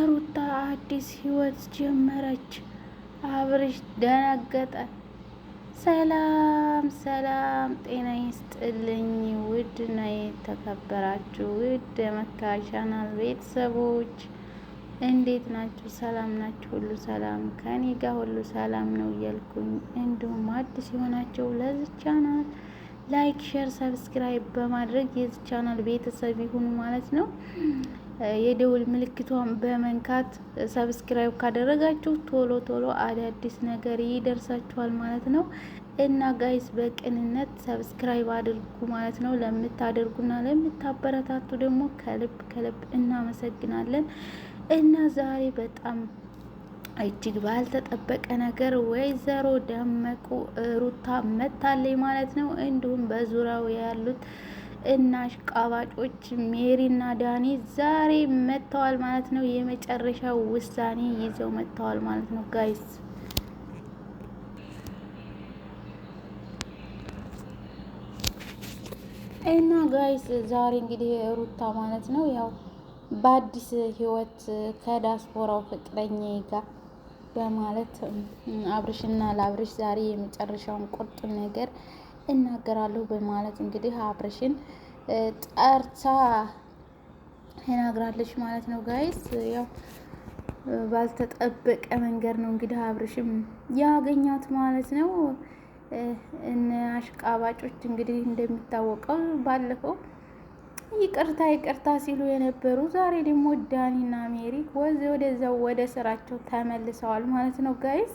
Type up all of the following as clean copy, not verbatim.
ሩታ አዲስ ህይወት ጀመረች። አብርሽ ደነገጠ። ሰላም ሰላም፣ ጤና ይስጥልኝ ውድና የተከበራችሁ ውድ የመካ ቻናል ቤተሰቦች እንዴት ናችሁ? ሰላም ናችሁ? ሁሉ ሰላም ከኔ ጋር ሁሉ ሰላም ነው እያልኩኝ እንዲሁም አዲስ የሆናችሁ ለዚህ ቻናል like፣ share፣ subscribe በማድረግ የዚህ ቻናል ቤተሰብ ይሁኑ ማለት ነው። የደውል ምልክቷን በመንካት subscribe ካደረጋችሁ ቶሎ ቶሎ አዳዲስ ነገር ይደርሳችኋል ማለት ነው። እና guys በቅንነት subscribe አድርጉ ማለት ነው። ለምታደርጉና ለምታበረታቱ ደግሞ ከልብ ከልብ እናመሰግናለን። እና ዛሬ በጣም እጅግ ባልተጠበቀ ነገር ወይዘሮ ደመቁ ሩታ መታለች ማለት ነው። እንዲሁም በዙሪያው ያሉት እና አሽቃባጮች ሜሪና ዳኒ ዛሬ መጥተዋል ማለት ነው። የመጨረሻ ውሳኔ ይዘው መጥተዋል ማለት ነው guys። እና guys ዛሬ እንግዲህ ሩታ ማለት ነው ያው በአዲስ ህይወት ከዳስፖራው ፍቅረኛ ጋር በማለት አብርሽና ለአብርሽ ዛሬ የመጨረሻውን ቁርጡን ነገር እናገራለሁ በማለት እንግዲህ አብርሽን ጠርታ ተናግራለች ማለት ነው guys። ያው ባልተጠበቀ መንገድ ነው እንግዲህ አብርሽም ያገኛት ማለት ነው። እነ አሽቃባጮች እንግዲህ እንደሚታወቀው ባለፈው ይቅርታ ይቅርታ ሲሉ የነበሩ ዛሬ ደግሞ ዳኒና ሜሪ ወደዛው ወደ ስራቸው ተመልሰዋል ማለት ነው guys።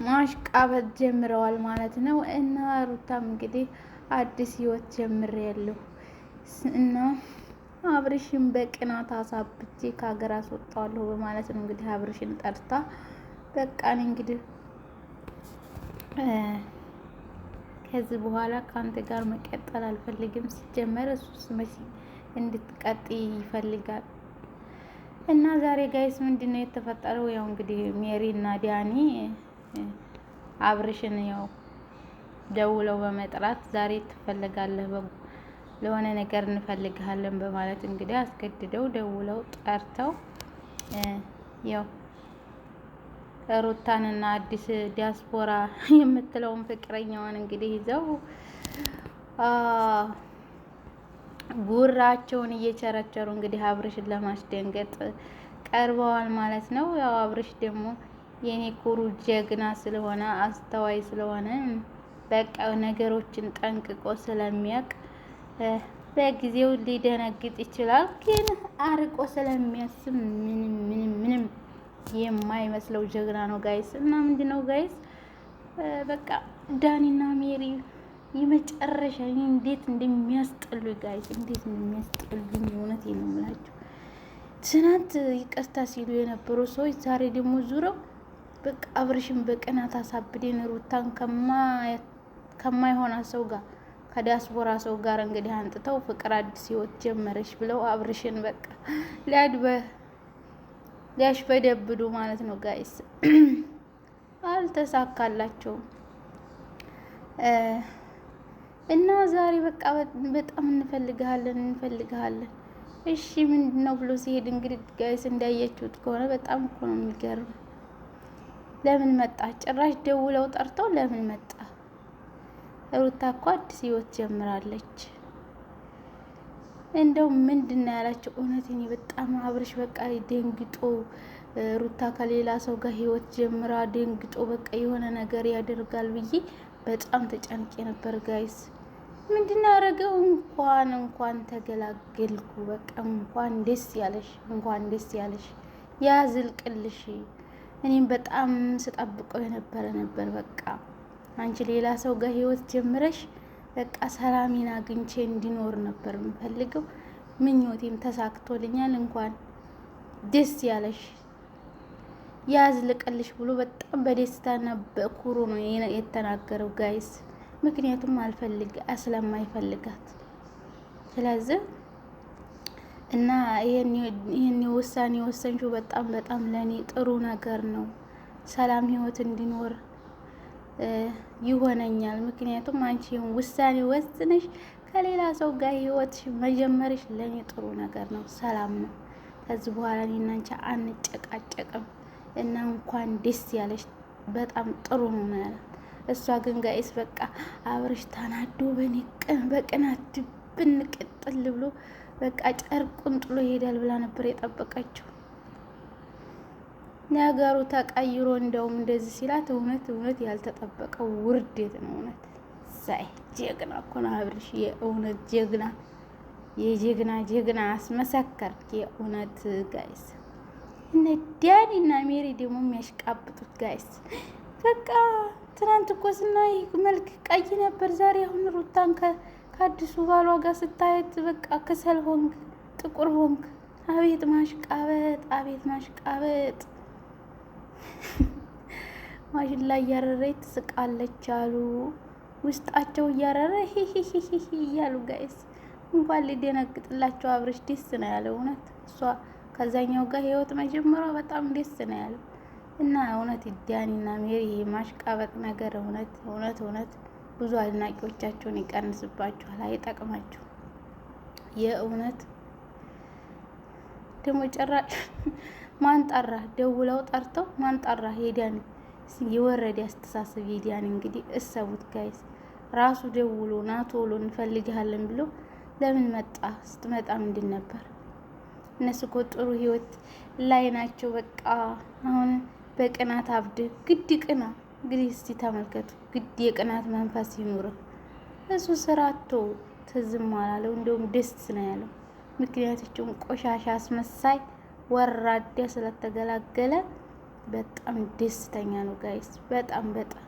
ማሽቃበጥ ጀምረዋል ማለት ነው። እና ሩታም እንግዲህ አዲስ ህይወት ጀምሬያለሁ እና አብርሽን በቅናት አሳብጄ ከሀገር አስወጣዋለሁ በማለት ነው እንግዲህ አብርሽን ጠርታ በቃ እኔ እንግዲህ ከዚህ በኋላ ከአንተ ጋር መቀጠል አልፈልግም። ሲጀመር እሱስ መቼ እንድትቀጥይ ይፈልጋል። እና ዛሬ guys ምንድን ነው የተፈጠረው? ያው እንግዲህ ሜሪ እና ዳኒ አብርሽን ያው ደውለው በመጥራት ዛሬ ትፈለጋለህ፣ ለሆነ ነገር እንፈልግሃለን በማለት እንግዲህ አስገድደው ደውለው ጠርተው ያው ሩታንና አዲስ ዲያስፖራ የምትለውን ፍቅረኛዋን እንግዲህ ይዘው ጉራቸውን እየቸረቸሩ እንግዲህ አብርሽን ለማስደንገጥ ቀርበዋል ማለት ነው። ያው አብርሽ ደግሞ የኔ ኩሩ ጀግና ስለሆነ አስተዋይ ስለሆነ በቃ ነገሮችን ጠንቅቆ ስለሚያውቅ በጊዜው ሊደነግጥ ይችላል፣ ግን አርቆ ስለሚያስብ ምንም ምንም ምንም የማይመስለው ጀግና ነው guys። እና ምንድን ነው guys በቃ ዳኒና ሜሪ የመጨረሻ እንዴት እንደሚያስጠሉ guys፣ እንዴት እንደሚያስጠሉኝ እውነት ነው የምላችሁ። ትናንት ይቅርታ ሲሉ የነበሩ ሰዎች ዛሬ ደግሞ ዙረው በቃ አብርሽን በቅናት አሳብደን ሩታን ከማይሆና ሰው ጋር ከዲያስፖራ ሰው ጋር እንግዲህ አንጥተው ፍቅር አዲስ ህይወት ጀመረች ብለው አብርሽን በቃ ሊያድበ ሊያሽበደብዱ ማለት ነው guys። አልተሳካላቸውም። እና ዛሬ በቃ በጣም እንፈልግሃለን እንፈልግሃለን። እሺ ምንድን ነው ብሎ ሲሄድ እንግዲህ guys እንዳያችሁት ከሆነ በጣም እኮ ነው የሚገርም። ለምን መጣ? ጭራሽ ደውለው ጠርተው ለምን መጣ? ሩታ እኮ አዲስ ህይወት ጀምራለች። እንደው ምንድን ነው ያላቸው? እውነት እኔ በጣም አብርሽ በቃ ደንግጦ ሩታ ከሌላ ሰው ጋር ህይወት ጀምራ ደንግጦ በቃ የሆነ ነገር ያደርጋል ብዬ በጣም ተጨንቄ ነበር guys። ምንድን ነው ያደረገው? እንኳን እንኳን ተገላገልኩ፣ በቃ እንኳን ደስ ያለሽ፣ እንኳን ደስ ያለሽ፣ ያዝልቅልሽ። እኔም በጣም ስጠብቀው የነበረ ነበር። በቃ አንቺ ሌላ ሰው ጋር ህይወት ጀምረሽ በቃ ሰላሜን አግኝቼ እንዲኖር ነበር የምፈልገው። ምኞቴም ተሳክቶልኛል። እንኳን ደስ ያለሽ ያዝልቅልሽ ብሎ በጣም በደስታና በኩሩ ነው የተናገረው guys። ምክንያቱም አልፈልግ ስለማይፈልጋት ስለዚህ እና ይህን ውሳኔ የወሰንሽው በጣም በጣም ለእኔ ጥሩ ነገር ነው። ሰላም ህይወት እንዲኖር ይሆነኛል። ምክንያቱም አንቺ ውሳኔ ወስነሽ ከሌላ ሰው ጋር ህይወትሽ መጀመርሽ ለእኔ ጥሩ ነገር ነው፣ ሰላም ነው። ከዚህ በኋላ እኔና አንቺ አንጨቃጨቅም እና እንኳን ደስ ያለሽ፣ በጣም ጥሩ ነው ያላት። እሷ ግን guys በቃ አብርሽ ተናዶ በኔ በቅናት ድብን ቅጥል ብሎ በቃ ጨርቁን ጥሎ ይሄዳል ብላ ነበር የጠበቀችው። ነገሩ ተቀይሮ እንደውም እንደዚህ ሲላት እውነት እውነት ያልተጠበቀ ውርደት ነው። እውነት ሳይ ጀግና እኮ ነው አብርሽ፣ የእውነት ጀግና፣ የጀግና ጀግና አስመሰከርክ። የእውነት guys እነ ዳኒ እና ሜሪ ደግሞ የሚያሽቃብጡት guys፣ በቃ ትናንት እኮ ስናይ መልክ ቀይ ነበር። ዛሬ አሁን ሩታን ከአዲሱ ባሏ ጋር ስታየት በቃ ከሰል ሆንክ፣ ጥቁር ሆንክ። አቤት ማሽቃበጥ፣ አቤት ማሽቃበጥ። ማሽላ እያረረ ትስቃለች አሉ። ውስጣቸው እያረረ ሂሂሂሂ እያሉ guys እንኳን ሊደነግጥላቸው አብርሽ ደስ ነው ያለው። እውነት እሷ ከዛኛው ጋር ህይወት መጀመሯ በጣም ደስ ነው ያለው። እና እውነት ዳኒና ሜሪ ይሄ ማሽቃበጥ ነገር እውነት እውነት እውነት ብዙ አድናቂዎቻቸውን ይቀንስባቸዋል፣ አይጠቅማቸውም። የእውነት ደግሞ ጭራሽ ማን ጠራ? ደውለው ጠርተው ማን ጠራ? የዳኒ የወረደ አስተሳሰብ የዳኒ እንግዲህ እሰቡት guys። ራሱ ደውሎ ና ቶሎ እንፈልግሃለን ብሎ ለምን መጣ? ስትመጣ ምንድን ነበር? እነሱ እኮ ጥሩ ህይወት ላይ ናቸው። በቃ አሁን በቅናት አብድ ግድ ቅና። እንግዲህ እስቲ ተመልከቱ፣ ግድ የቅናት መንፈስ ይኑርህ። እሱ ስራ አጥቶ ትዝም አላለው፣ እንደውም ደስ ነው ያለው። ምክንያቶቹም ቆሻሻ አስመሳይ ወራዳ ስለተገላገለ በጣም ደስተኛ ነው guys፣ በጣም በጣም።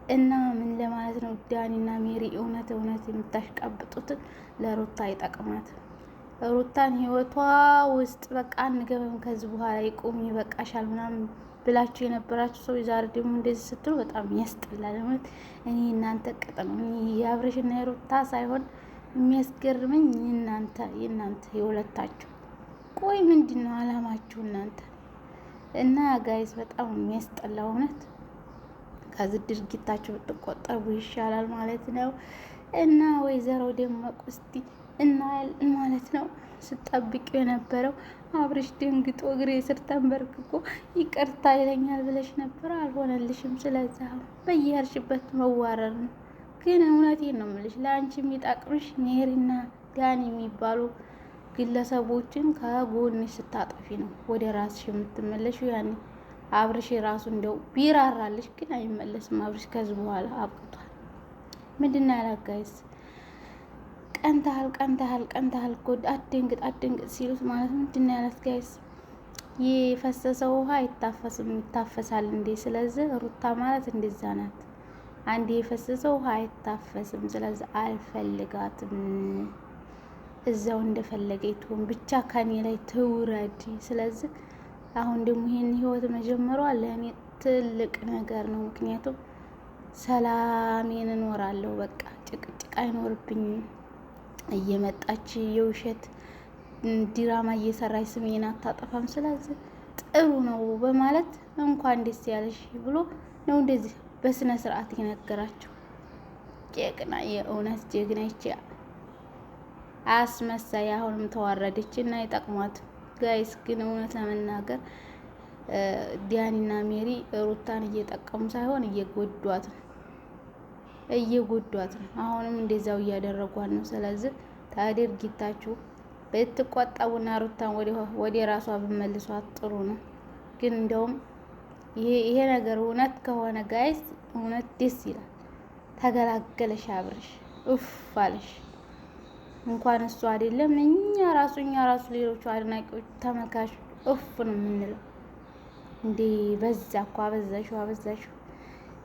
እና ምን ለማለት ነው፣ ዳኒና ሜሪ እውነት እውነት የምታሽቃብጡትን ለሩታ አይጠቅማትም። ሩታን ህይወቷ ውስጥ በቃ አንገበም ከዚህ በኋላ ይቁም ይበቃሻል ምናምን ብላችሁ የነበራችሁ ሰው ዛሬ ደግሞ እንደዚህ ስትሉ በጣም ያስጠላል። እውነት እኔ እናንተ ቅጥ ነው። የአብርሽና የሩታ ሳይሆን የሚያስገርመኝ የእናንተ የሁለታችሁ። ቆይ ምንድን ነው አላማችሁ እናንተ? እና guys በጣም የሚያስጠላው እውነት ከዚህ ድርጊታችሁ ብትቆጠቡ ይሻላል ማለት ነው። እና ወይዘሮ ደመቁ እስቲ እናያለን ማለት ነው። ስጠብቂው የነበረው አብርሽ ደንግጦ እግሬ ስር ተንበርክኮ ይቅርታ ይለኛል ብለሽ ነበር፣ አልሆነልሽም። ስለዛ በየሄድሽበት መዋረር ነው። ግን እውነቴን ነው የምልሽ፣ ለአንቺ የሚጠቅምሽ ሜሪና ዳኒ የሚባሉ ግለሰቦችን ከጎንሽ ስታጠፊ ነው ወደ ራስሽ የምትመለሽው። ያኔ አብርሽ ራሱ እንደው ቢራራልሽ ግን አይመለስም። አብርሽ ከዚህ በኋላ አብቅቷል። ምንድን ነው ያላት guys? ቀንተሃል፣ ቀንተሃል፣ ቀንተሃል እኮ አትደንግጥ፣ አትደንግጥ ሲሉት ማለት ምንድን ነው ያላት guys? የፈሰሰው ውሃ አይታፈስም፣ ይታፈሳል እንዴ? ስለዚህ ሩታ ማለት እንደዛ ናት። አንድ የፈሰሰው ውሃ አይታፈስም። ስለዚህ አልፈልጋትም፣ እዛው እንደፈለገ ትሁን ብቻ ከኔ ላይ ትውረድ። ስለዚህ አሁን ደግሞ ይሄን ህይወት መጀመሯ ለእኔ ትልቅ ነገር ነው። ምክንያቱም ሰላሜን እኖራለሁ። በቃ ጭቅጭቅ አይኖርብኝም። እየመጣች የውሸት ዲራማ እየሰራች ስሜን አታጠፋም። ስለዚህ ጥሩ ነው በማለት እንኳን ደስ ያለሽ ብሎ ነው እንደዚህ በስነ ስርዓት የነገራቸው። ጀግና፣ የእውነት ጀግና። ይቺ አስመሳይ አሁንም ተዋረደች እና ይጠቅሟት guys። ግን እውነት ለመናገር ዲያኒና ሜሪ ሩታን እየጠቀሙ ሳይሆን እየጎዷት ነው፣ እየጎዷት ነው። አሁንም እንደዛው እያደረጓት ነው። ስለዚህ ታድርጊታችሁ ብትቆጠቡና ሩታን ወደ ራሷ ብመልሷት ጥሩ ነው። ግን እንደውም ይሄ ነገር እውነት ከሆነ guys እውነት ደስ ይላል። ተገላገለሽ አብርሽ፣ ኡፍ አለሽ። እንኳን እሱ አይደለም እኛ ራሱ ሌሎቹ አድናቂዎች ተመልካች ኡፍ ነው የምንለው። እንዴ በዛ እኮ፣ አበዛሽው፣ አበዛሽው።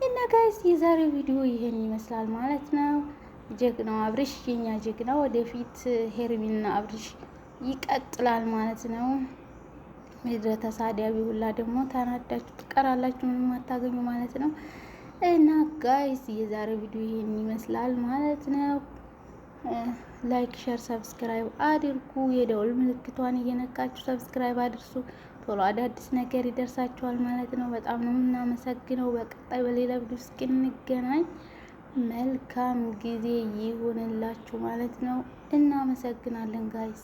እና guys የዛሬው ቪዲዮ ይሄን ይመስላል ማለት ነው። ጀግናው አብርሽ፣ የኛ ጀግና፣ ወደፊት ሄርሚና አብርሽ ይቀጥላል ማለት ነው። ምድረ ተሳዳቢ ሁላ ደግሞ ተናዳችሁ ትቀራላችሁ፣ ምንም አታገኙ ማለት ነው። እና guys የዛሬው ቪዲዮ ይሄን ይመስላል ማለት ነው። Like፣ share፣ subscribe አድርጉ። የደውል ምልክቷን እየነካችሁ subscribe አድርሱ። ቶሎ አዳዲስ ነገር ይደርሳችኋል ማለት ነው። በጣም ነው የምናመሰግነው። በቀጣይ በሌላ ቪዲዮ እስክንገናኝ መልካም ጊዜ ይሁንላችሁ ማለት ነው። እናመሰግናለን guys።